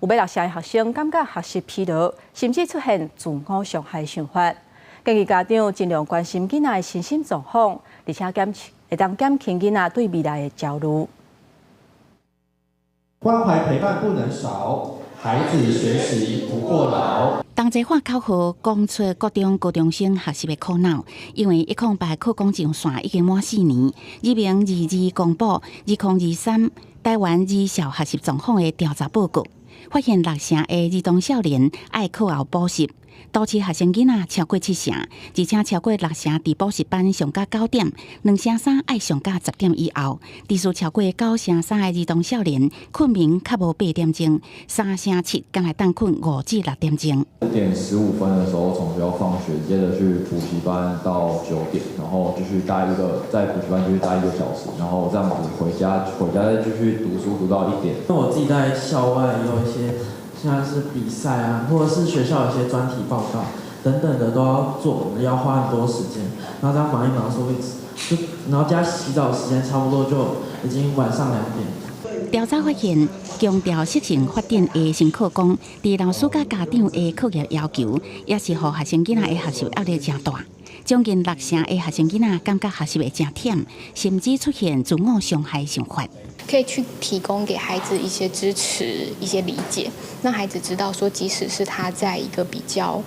有欲六成的學生感覺學習疲勞，甚至出現自我傷害的想法。建議家長盡量關心囡仔的身心狀況，而且會當減輕囡仔對未來的焦慮。關懷陪伴不能少，孩子學習不過勞。同齊喊口號，講出國中高中生學習的苦惱。因為108課綱上線已經滿4年，2022公布2023台灣兒少學習狀況的調查報告，發現六成的兒童少年愛課後補習。都市學生囡仔超過七成，而且超過六成佇補習班上到9點，2成3愛上到10點以後。至少超過9成3的兒童少年睏眠較無8點鐘，3成7敢會當睏5至6點鐘。10點15分的時候從學校放學，接着去補習班到9點，然後繼續待一個在補習班繼續待1個小時，然後這樣子回家，回家再繼續讀書讀到1點。那我自己在校外有一些。像是比賽啊，或者是學校有些專題報告等等的都要做，要花很多時間。然後這樣忙一忙，說會就然後加洗澡時間，差不多就已經晚上2點。調查發現，強調適性發展的新課綱，佇老師佮家長的課業要求，也是予學生囡仔的學習壓力誠大。將近六成的學生囡仔感覺學習會誠忝，甚至出現自我傷害想法。可以去提供給孩子一些支持、一些理解，讓孩子知道說，即使是他在一個比較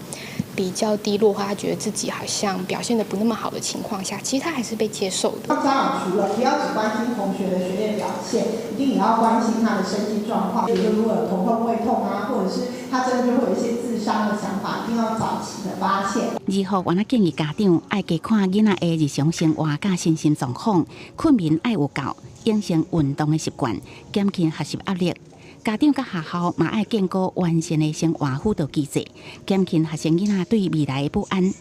低落，或他覺得自己好像表現得不那麼好的情況下，其實他還是被接受的。家長除了不要只關心同學的學業表現，一定也要關心他的身心狀況。比如說，如果有頭痛、胃痛啊，或者是他真的就會有一些自傷的想法，一定要早期的發現。兒福原來建議家長愛加看囡仔的日常生活佮身心狀況，睏眠愛有夠，養成運動的習慣，減輕學習壓力。家長佮學校嘛愛建構完善的生活輔導機制，減輕學生囡仔對未來的不安。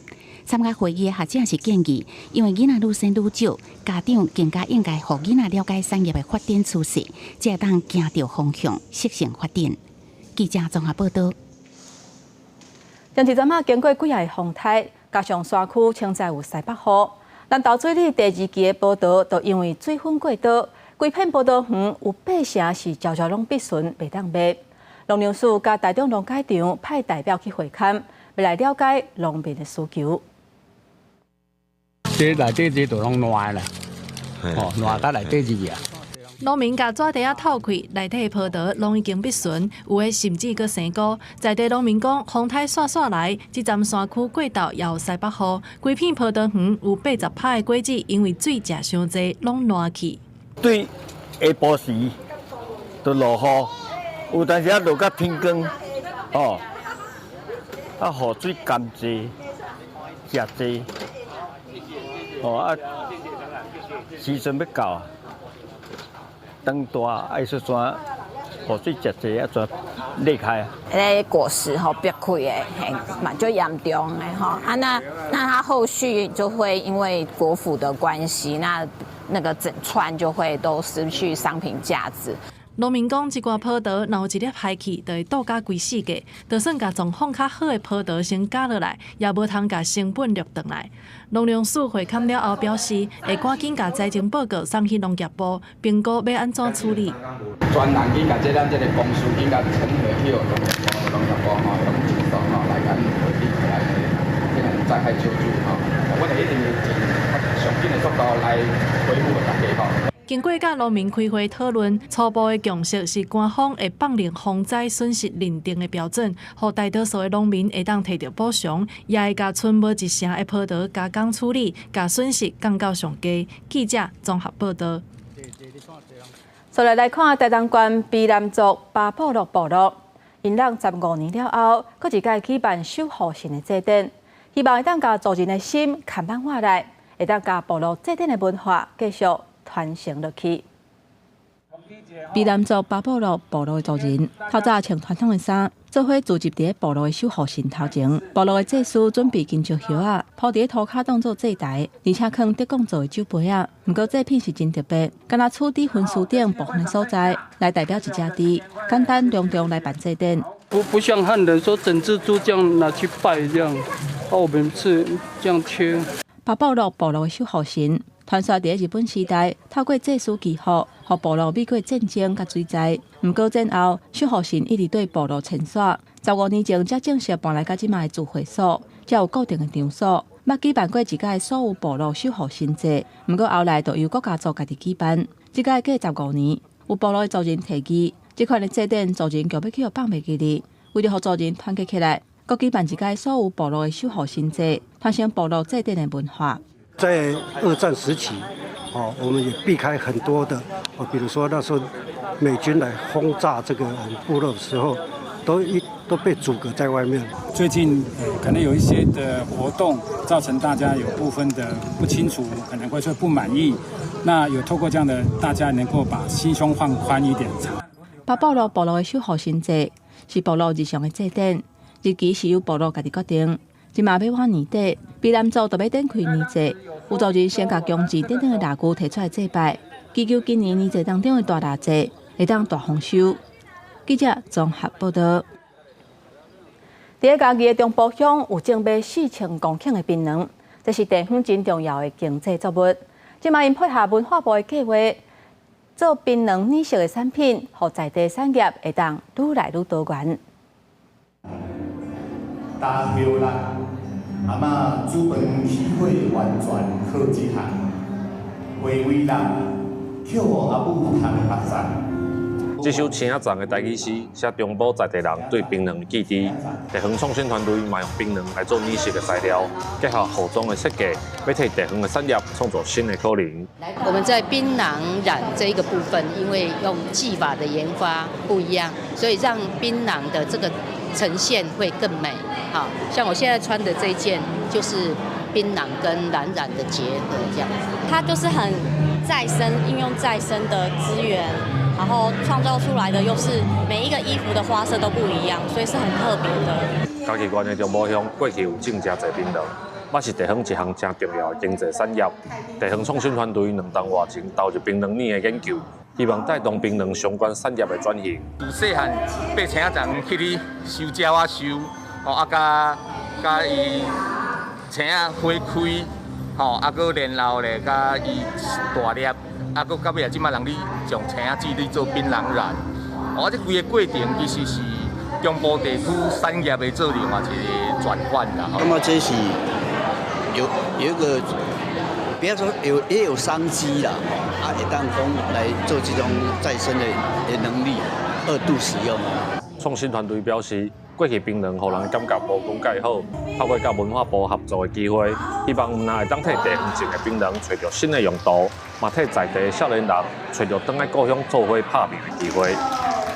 參加會議的學者是建議，因為囡仔愈生愈少，家長更加應該予囡仔了解產業的發展趨勢，才會當行著方向，適性發展。記者綜合報道。前一陣仔經過幾下風颱，加上山區穿在有西北雨，南投水利第二期的葡萄就因為水分過多，規片葡萄園有八成是焦焦攏必損，袂當賣。農糧署佮台中農改場派代表去會勘，欲來了解農民的需求。這內底這都攏爛啦，哦，爛到內底入去啊。農民共紙袋仔透開，內底的葡萄攏已經必損，有的甚至閣生菇。在地農民講，風颱煞煞來，這陣山區過晝又西北雨，規片葡萄園有80%的果子，因為水食傷濟，攏爛去。對下晡時就落雨，有當時啊落甲天光，哦，啊雨水甘濟，誠濟，哦啊，時陣欲到，當大愛說怎雨水誠濟啊，怎裂開啊？那果實吼癟開的，嘿，嘛足嚴重的吼。啊，那它後續就會因為果腐的關係，那個整串就會都失去商品價值。農民講，這掛葡萄若有一粒歹去，就會倒甲規世界。就算共狀況較好的葡萄先加落來，也無通共成本掠轉來。農糧署會勘了後表示，會趕緊共災情報告送去農業部，評估欲按怎處理。專人去共這咱這个公司去共審核去予農業部吼，用盡速吼來共回去來進行災害救助吼。阮會一定會盡上緊的速度來回復予大家吼。經過佮農民開會討論，初步的共識是官方會放任風災損失認定的標準，予大多數的農民會當提著補償，也會共賰無一成的葡萄加工處理，共損失降到上低。記者綜合報道。再來看台東縣卑南族巴布洛部落，𪜶人15年了後，閣一擺舉辦守護神的祭典，希望會當共族人的心牽挽回來，會當共部落祭典的文化繼續傳承落去。卑南族巴布洛部落的族人，透早穿傳統的衫，做伙聚集佇部落的守護神頭前。部落的祭司準備金石葉仔，鋪佇塗跤當做祭台，而且囥竹摃做的酒杯仔。毋過祭品是真特別，敢若處佇焚書頂部分的所在，來代表一隻豬，簡單隆重來辦祭典。不像漢人說整隻豬這樣拿去拜這樣，我們是這樣切。巴布洛部落的守護神。傳說佇日本時代，透過祭司祈福，予部落避過戰爭佮水災。毋過戰後，守護神一直對部落遷徙。15年前才正式搬來到這擺的聚會所，才有固定的場所。捌舉辦過一屆所有部落守護神祭，毋過後來就由各家族家己舉辦。這屆過十五年，有部落的族人提議，這款的祭典族人強欲去予放袂記哩，為著予族人團結起來，閣舉辦一屆所有部落的守護神祭，傳承部落祭典的文化。在二戰時期，哦，我們也避開很多的，哦，比如說那時候美軍來轟炸這個我們部落的時候，都被阻隔在外面。最近可能有一些的活動，造成大家有部分的不清楚，可能會說不滿意。那有透過這樣的，大家能夠把心胸放寬一點。巴布洛部落的守護神祭是部落日常的祭典，日期是由部落家己決定。這馬欲滿年底，卑南族就欲展開年祭，有族人先共供祀等等的蠟具提出來祭拜，祈求今年年祭當中的大蠟祭會當大豐收。記者綜合報道。佇咧嘉義的中部鄉有種欲4000公頃的檳榔，這是地方真重要的經濟作物。這馬𪜶配合文化部的計劃，做檳榔染色的產品，予在地產業會當愈來愈多元。大葉啦，阿嬤煮飯起火完全靠這項，話為人，捡予阿母通目屎。這首青仔藏的台語詩，寫中部在地人對檳榔的記憶。地方創新團隊嘛用檳榔來做染色的材料，結合服裝的設計，欲替地方的產業創造新的可能。我們在檳榔染這一個部分，因為用技法的研發不一樣，所以讓檳榔的這個呈現會更美。好像我現在穿的這件，就是檳榔跟藍染的結合，這樣子。它就是很再生，應用再生的資源，然後創造出來的又是每一個衣服的花色都不一樣，所以是很特別的。嘉義縣的中部鄉過去有種誠濟檳榔，嘛是地方一項誠重要的經濟產業。地方創新團隊兩冬外前投入檳榔染的研究，希望帶動檳榔相關產業的轉型。自細漢爬青仔叢去咧收鳥仔、收吼啊，佮佮伊青仔花開，吼啊，閣然後咧，佮伊大粒，啊，閣到尾啊，這擺人咧將青仔籽咧做檳榔染，哦，這規個過程其實是中部地區產業的做另外一個轉換啦。那麼這是有一個，不要說有也有商機啦，啊，會當講來做這種再生的能力，二度使用。創新團隊表示，過去檳榔予人感覺無講蓋好，透過佮文化部合作的機會，希望毋但會當替地方種的檳榔揣著新的用途，嘛替在地少年人揣著轉來故鄉做伙拍拚的機會。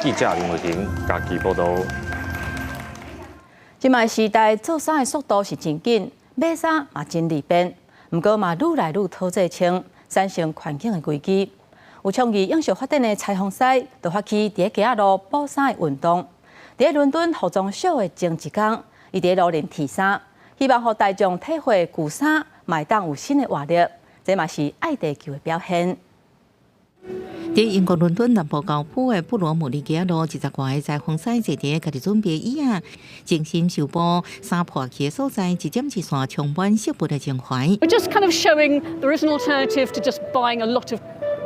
記者林慧婷嘉義報導。這擺時代做衫的速度是真緊，買衫嘛真利便，毋過嘛愈來愈討債穿，產生環境的危機。有創意永續發展的裁縫師，就發起佇街仔路補衫的運動。佇倫敦服裝秀的前一工，伊佇路面提衫，希望予大眾體會舊衫嘛會當有新的活力，這嘛是愛地球的表現。佇英國倫敦南部郊區的布羅姆利街仔路，20外个裁縫師坐佇家己準備椅仔，精心修補衫破去的所在，一針一線充滿惜物的情懷。 We're just kind of showing there is an alternative to just buying a lot of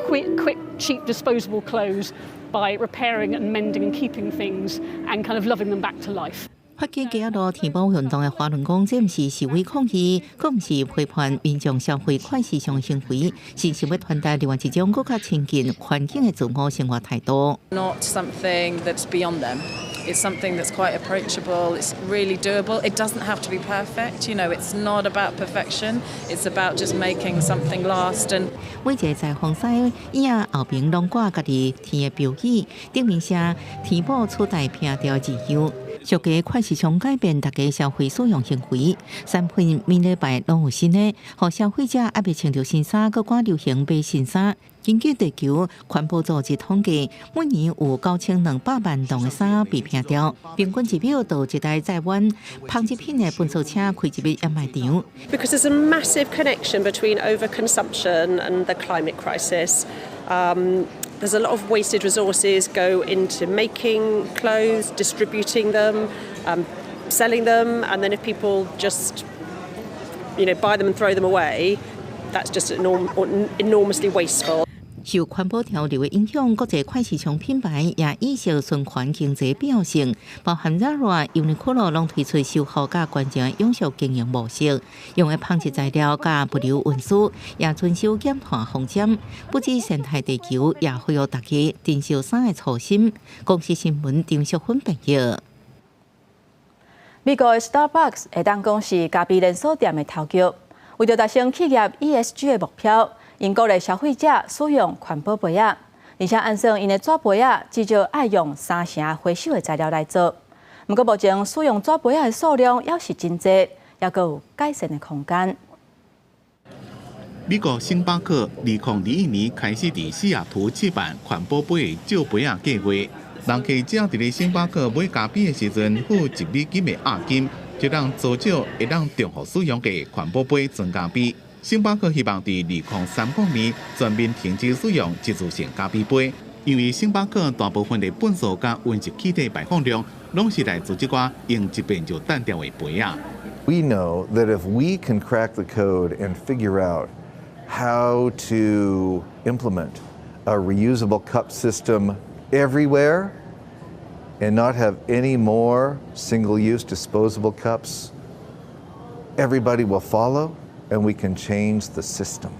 quick, quick, cheap, disposable clothes by repairing and mending and keeping things and kind of loving them back to life. 發起街仔路填補運動的華倫講，這毋是示威抗議，閣毋是批判民眾消費快時尚行為，是想欲傳達另外一種閣較親近環境的自我生活態度。 Not something that's beyond them. It's something that's quite approachable. It's really doable. It doesn't have to be perfect. It's not about perfection. It's about just making something last. And 每一个裁縫師椅仔後邊攏掛家己貼的標語，頂面寫填補取代摒掉自由。設計快時尚改變大家消費使用行為，產品每禮拜攏有新的，予消費者猶未穿著新衫，閣趕流行買新衫。根據地球環保組織統計，每年有9200萬噸的衫被摒掉，平均一秒就一台載滿紡織品的糞掃車開入去掩埋場。 Because there's a massive connection between overconsumption and the climate crisis. There's a lot of wasted resources go into making clothes, distributing them, selling them, and then if people just buy them and throw them away, that's just enormously wasteful. 受環保條例的影響，國際快時尚品牌也意識循環經濟必要性，包含 Zara、Uniqlo 攏推出修復佮捐贈永續經營模式，用的紡織材料佮物流運輸也遵守減碳方針，不止善待地球，也呼籲大家珍惜衫的初心。公視新聞張淑芬編譯。美國的 Starbucks 會當講是咖啡連鎖店的頭腳，為著達成企業 ESG 的目標，𪜶鼓勵消費者使用環保杯仔，而且按算𪜶的紙杯仔至少愛用三成回收的材料來做。毋過目前使用紙杯仔的數量猶是真濟，猶閣有改善的空間。美國星巴克2021年開始佇西雅圖試辦環保杯的借杯仔計畫，人客只要佇咧星巴克買咖啡的時陣付1美金的押金，就當租借會當重複使用的環保杯裝咖啡。星巴克希望佇2030年全面停止使用一次性咖啡杯，因為星巴克大部分的糞掃佮溫室氣體排放量，攏是來自這寡用一遍就擲掉的杯仔。 We know that if we can crack the code and figure out how to implement a reusable cup system everywhere and not have any more single-use disposable cups, everybody will follow and we can change the system.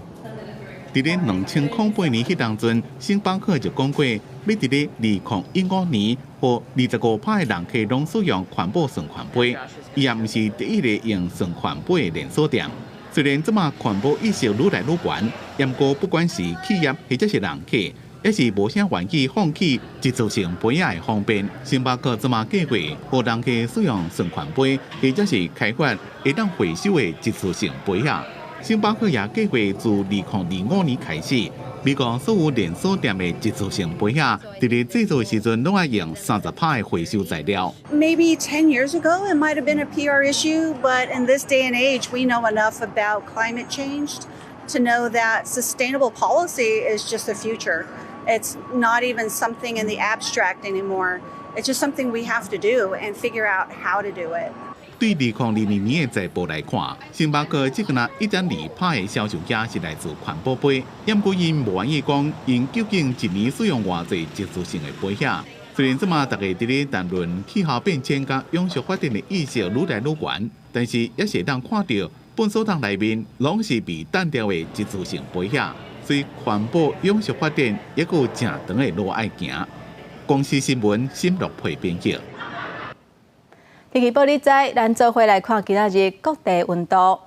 佇咧2008年彼當陣，星巴克就講過，欲佇咧2015年，予25%的人客攏使用環保循環杯。伊也毋是第一个用循環杯的連鎖店。雖然這馬環保意識愈來愈懸，毋過不管是企業或者是人客，猶是無啥願意放棄一次性杯仔的方便。星巴克這馬計劃，予人客使用循環杯，或者是開發會當回收的一次性杯仔。星巴克也計劃自2025年開始，美國所有連鎖店的一次性杯仔，佇咧製作的時陣，攏愛用30%的回收材料。 Maybe 10 years ago, it might have been a PR issue, but in this day and age, we know enough about climate change to know that sustainable policy is just the future. It's not even something in the abstract anymore. It's just something we have to do and figure out how to do it. 對2022年的財報來看，星巴克這個若1.2%的銷售額是來自環保杯，毋過𪜶無願意講，𪜶究竟一年使用偌濟一次性的杯仔。雖然這馬大家佇咧談論氣候變遷佮永續發展的意識愈來愈懸，但是也是會當看著糞埽桶內面攏是被擲掉的一次性杯仔，所以環保永續發展猶閣有誠長的路愛行。公視新聞沈樂培編輯。天氣報你知，咱做伙來看今仔日各地溫度。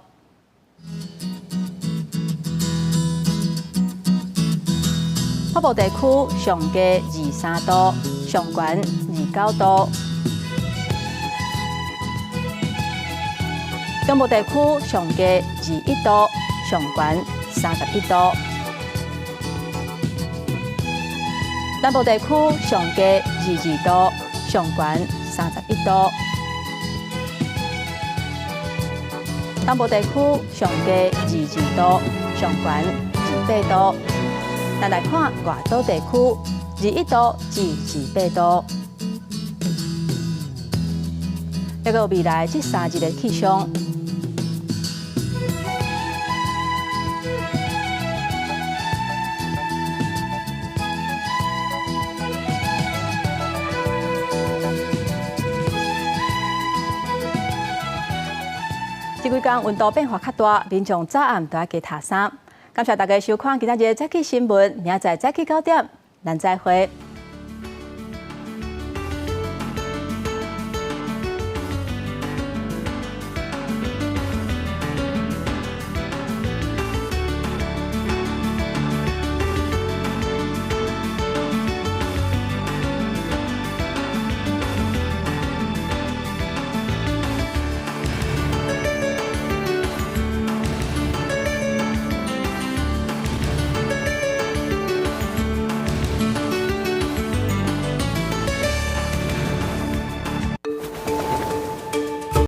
北部地區上低23度，上懸29度；中部地區上低21度，上懸31度；南部地區上低22度，上懸31度；東部地區上低22度，上懸28度。咱來看外島地區，21度至28度。抑閣有未來這3日的氣象。這幾工溫度變化較大，民眾早暗都愛加疊衫。感謝大家收看今仔日的早起新聞，明仔載早起9點，咱再會。